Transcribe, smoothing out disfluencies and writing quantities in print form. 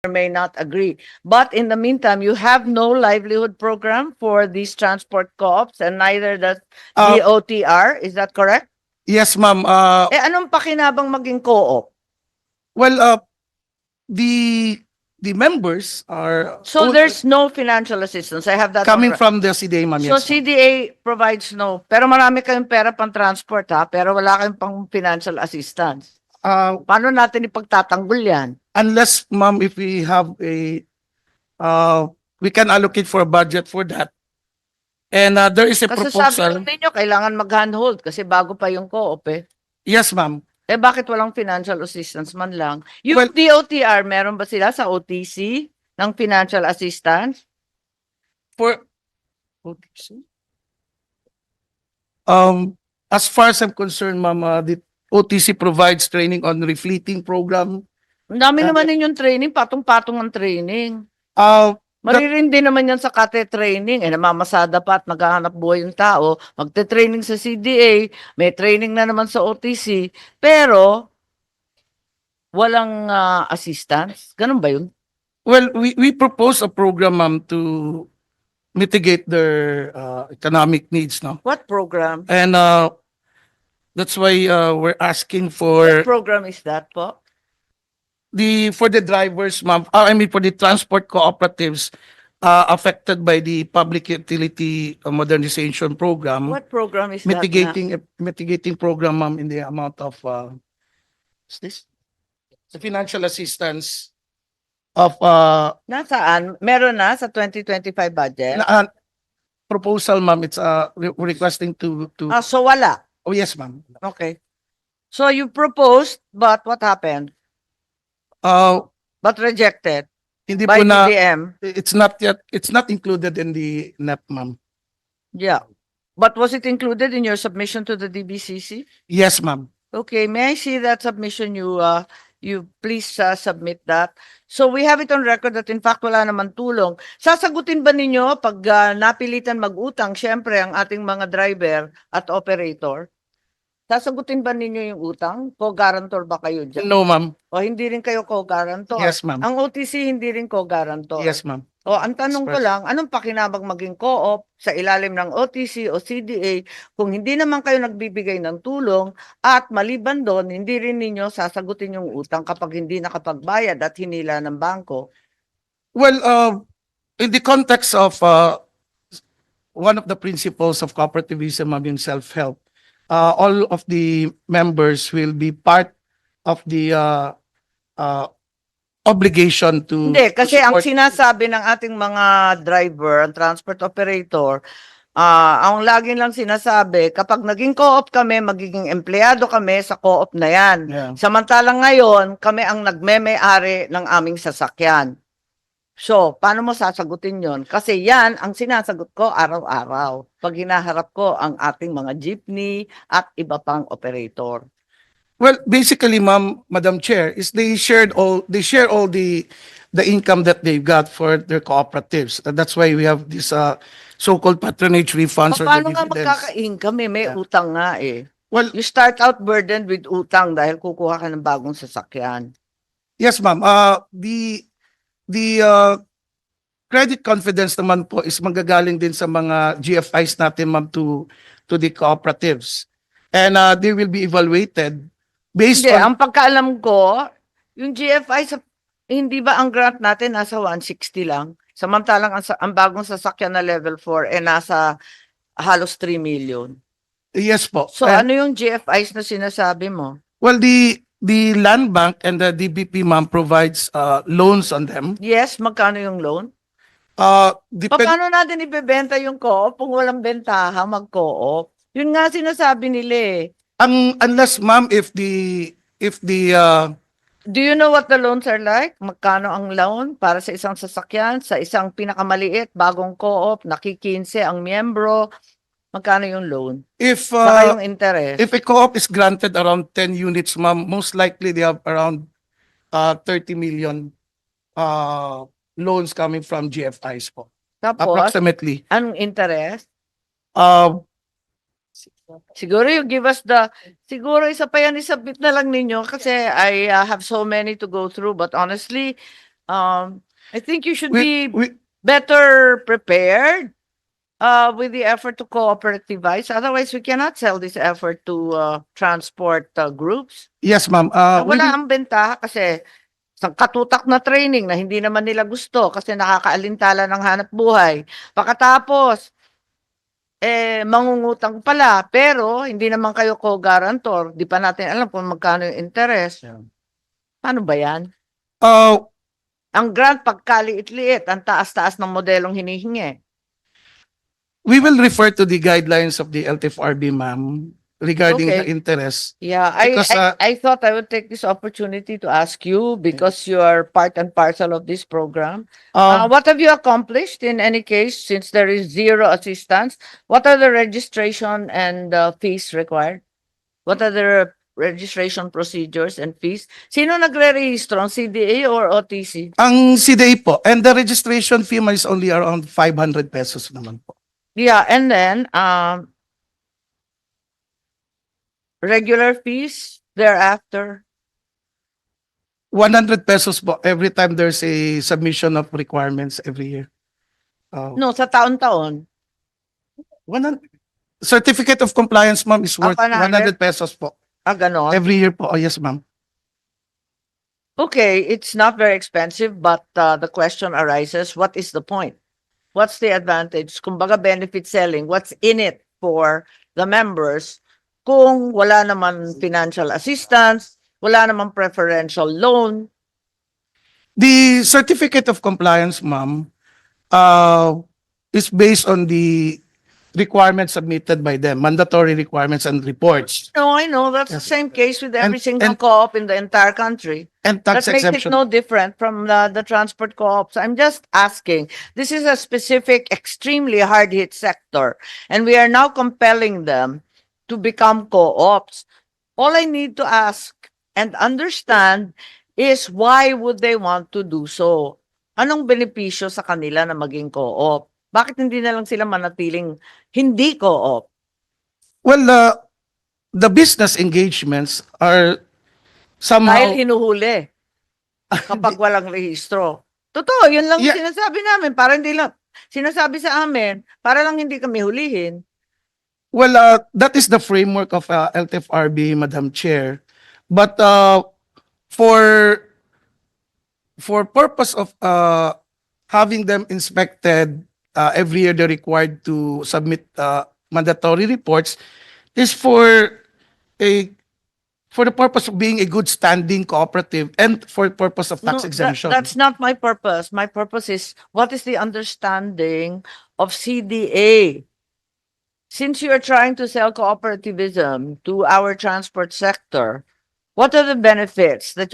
may not agree. But in the meantime, you have no livelihood program for these transport co-ops and neither does Uh, DOTR. Is that correct? yes, ma'am. Anong pakinabang maging co-op? Well, the members are So there's no financial assistance. I have that on coming from the CDA, ma'am. So Yes, ma'am. CDA provides no, pero marami kayong pera pang transport ha, pero wala kayong pang financial assistance. Paano natin ipagtatanggol yan? Unless, ma'am, if we have a, we can allocate for a budget for that. And there is a Kasi sabi proposal. ninyo, kailangan mag-handhold kasi bago pa yung co-op eh. Yes, ma'am. Bakit walang financial assistance man lang? Yung Well- DOTR, meron ba sila sa OTC ng financial assistance? For as far as I'm concerned, ma'am, the OTC provides training on refleeting program. Ang dami naman ninyong training, patong-patong ang training. Uh, Maririndi naman yan sa kate training. Namamasada pa at naghahanap buhay yung tao. Magte-training sa CDA, may training na naman sa OTC, pero walang assistance. Ganun ba yun? well, we propose a program, ma'am, to mitigate their economic needs, no? What program? And that's why we're asking What for program is that po? for the drivers, ma'am. I mean for the transport cooperatives affected by the public utility modernization program. What program is that? Mitigating program, ma'am, in the amount of what's this? The financial assistance of Nasaan? Meron na sa 2025 budget? proposal, ma'am. It's we're requesting to So wala. oh yes, ma'am. Okay. So you proposed, but what happened? But rejected Hindi by po na DDM. it's not included in the NEP, ma'am. Yeah. But was it included in your submission to the DBCC? Yes, ma'am. Okay, may I see that submission? You please submit that. So we have it on record that in fact wala naman tulong. Sasagutin ba ninyo pag napilitan mag-utang, syempre ang ating mga driver at operator? Sasagutin ba ninyo yung utang? Co-guarantor ba kayo dyan? No, ma'am. O hindi rin kayo co-guarantor? Yes, ma'am. Ang OTC hindi rin co-guarantor? Yes, ma'am. O ang tanong ko Express. lang, anong pakinabang maging co-op sa ilalim ng OTC o CDA kung hindi naman kayo nagbibigay ng tulong at maliban doon, hindi rin ninyo sasagutin yung utang kapag hindi nakapagbayad at hinila ng bangko? Well, in the context of one of the principles of cooperativism, ma'am, yung self-help, all of the members will be part of the obligation to Hindi, kasi to ang support- sinasabi ng ating mga driver, ang transport operator, ang lagi lang sinasabi, kapag naging co-op kami, magiging empleyado kami sa co-op na yan. Yeah. Samantalang ngayon, kami ang nagmeme-ari ng aming sasakyan. So, paano mo sasagutin yon? Kasi yan ang sinasagot ko araw-araw pag hinaharap ko ang ating mga jeepney at iba pang operator. Well, basically, ma'am, Madam Chair, is they share all the income that they've got for their cooperatives. And that's why we have this so-called patronage refunds or Paano the nga dividends. magkaka-income eh? May Yeah. utang nga eh. Well, You start out burdened with utang dahil kukuha ka ng bagong sasakyan. yes, ma'am. The credit confidence naman po is manggagaling din sa mga GFIs natin, ma'am, to the cooperatives. And they will be evaluated based Hindi, on ang pagkaalam ko, yung GFI, hindi ba ang grant natin nasa 160 lang? Samantalang ang bagong sasakyan na level 4 nasa halos 3 million. yes po. So And, ano yung GFIs na sinasabi mo? well, the land bank and the DBP, ma'am, provides loans on them. Yes, magkano yung loan? Depend Paano natin ibebenta yung co-op kung walang bentaha mag-co-op? Yun nga sinasabi nila eh. unless, ma'am, if the Do you know what the loans are like? Magkano ang loan para sa isang sasakyan, sa isang pinakamaliit, bagong co-op, nakikinse ang miyembro? Magkano yung loan? Saka yung interest? if a co-op is granted around 10 units, ma'am, most likely they have around 30 million loans coming from GFIs po. Tapos, Approximately. anong interest? Siguro you give us siguro isa pa yan, isubmit na lang ninyo kasi I have so many to go through but honestly, I think you should We, be we, better prepared with the effort to cooperativize. Otherwise, we cannot sell this effort to transport groups. yes, ma'am. We Wala will, ang bentaha kasi sa katutak na training na hindi naman nila gusto kasi nakakaalintala ng hanap buhay. Pagkatapos, mangungutang pala, pero hindi naman kayo co-guarantor. Di pa natin alam kung magkano yung interest. Paano ba yan? uh, Ang grant pagkaliit-liit, ang taas-taas ng modelong hinihingi. we will refer to the guidelines of the LTFRB, ma'am, regarding the Okay. interest. Yeah, Because, I thought I would take this opportunity to ask you because you are part and parcel of this program. What have you accomplished in any case since there is zero assistance? What are the registration and fees required? What are the registration procedures and fees? Sino nagre-rehistro? Ang CDA or OTC? ang CDA po, and the registration fee is only around 500 pesos naman po. Yeah, and then regular fees thereafter. 100 pesos po every time there's a submission of requirements every year. No, sa taon-taon. 100 certificate of compliance, ma'am, is worth 100 100 pesos po Ganon. every year po. Oh, yes, ma'am. Okay, it's not very expensive, but the question arises, what is the point? What's the advantage? Kumbaga benefit selling, what's in it for the members kung wala naman financial assistance, wala naman preferential loan? The certificate of compliance, ma'am, is based on the requirements submitted by them, mandatory requirements and reports, No, I know, that's the Yes. same case with every And- single and- co-op in the entire country. and That tax makes it exemption. no different from the transport co-ops. I'm just asking. This is a specific, extremely hard-hit sector, and we are now compelling them to become co-ops. All I need to ask and understand is why would they want to do so? Anong benepisyo sa kanila na maging co-op? Bakit hindi na lang sila manatiling hindi co-op? Well, the business engagements are somehow, Dahil hinuhuli kapag walang rehistro. Totoo, yun lang Yeah. sinasabi namin. Para hindi lang, sinasabi sa amin, para lang hindi kami hulihin. well, that is the framework of LTFRB, Madam Chair. But for purpose of having them inspected every year, they're required to submit mandatory reports is for the purpose of being a good standing cooperative and for purpose of tax No, exemption. that's not my purpose. My purpose is, what is the understanding of CDA? Since you are trying to sell cooperativism to our transport sector, what are the benefits that you